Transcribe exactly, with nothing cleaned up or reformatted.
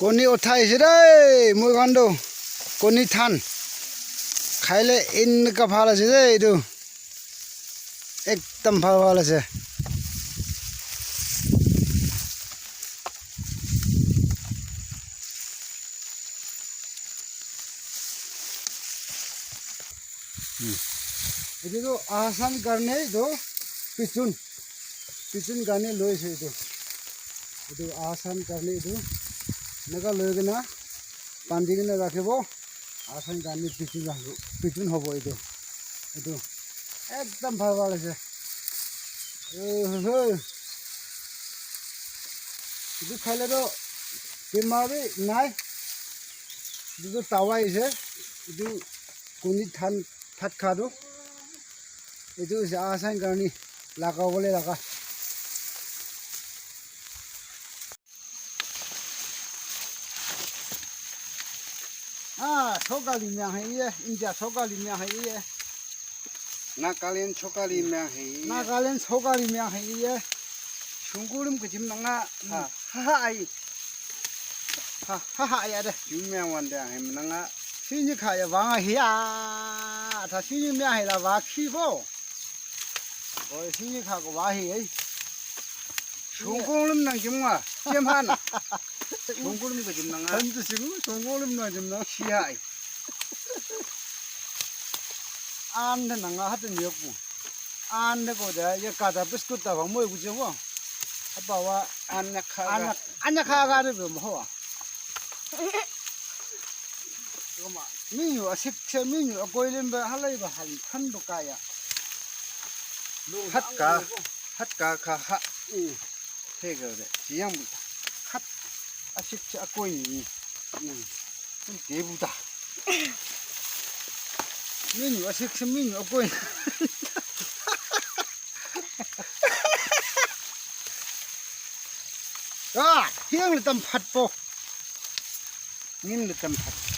Koni uthai ase dei, moi khan tu. Koni than. Khaile eneka bhal ase dei etu. Ekdam bhal bhal ase. Hmm. Etu tu asan karne etu pichun. Pichun karne loi ase etu. Etu asan karne etu. Eneka loi kena bandi kena rakhibo. Asan karne pichun rakhibo. Pichun hobo etu. Etu ekdam bhal bhal ase. Oh, oh. Etu khaile tu bimar bi nai. Etu tu dawai ase. Etu koni than that kha tu. Etu ase asan karne lagabole laga. Ah, sokali mya hai ye, India sokali mya hai ye. Nagaland sokali mya hai ye. Nagaland sokali mya hai ye. Shungkulim ke jim nanga. Ha, ha, ha, ai. Ha, ha, ha, ai, ada. Jim mya wan de hai nanga. Sini kaya wang hai ya. Ata sini mya hai la wa khi ko. Oi, sini kha ko wa hai ai. Shungkulim nang jim wa. Jim han. Shungkulim ke jim nanga. Han tu sing, shungkulim nang jim na. Shi hai. An de nanga hat de ku. An de ko de ye ka da biscuit da ba mo ku je wa. Apa wa an na kha. An na kha ga de mo wa. Minyu asik se minyu akoi lim ba halai ba hal khan do kaya. Hat ka, hat ka kha ha. He ga de, jiyang bu. Hat asik se akoi ni. Te bu ta. Minyu asik se minyu akoi. Ah, hiang le tam phat po. Ngim le tam phat.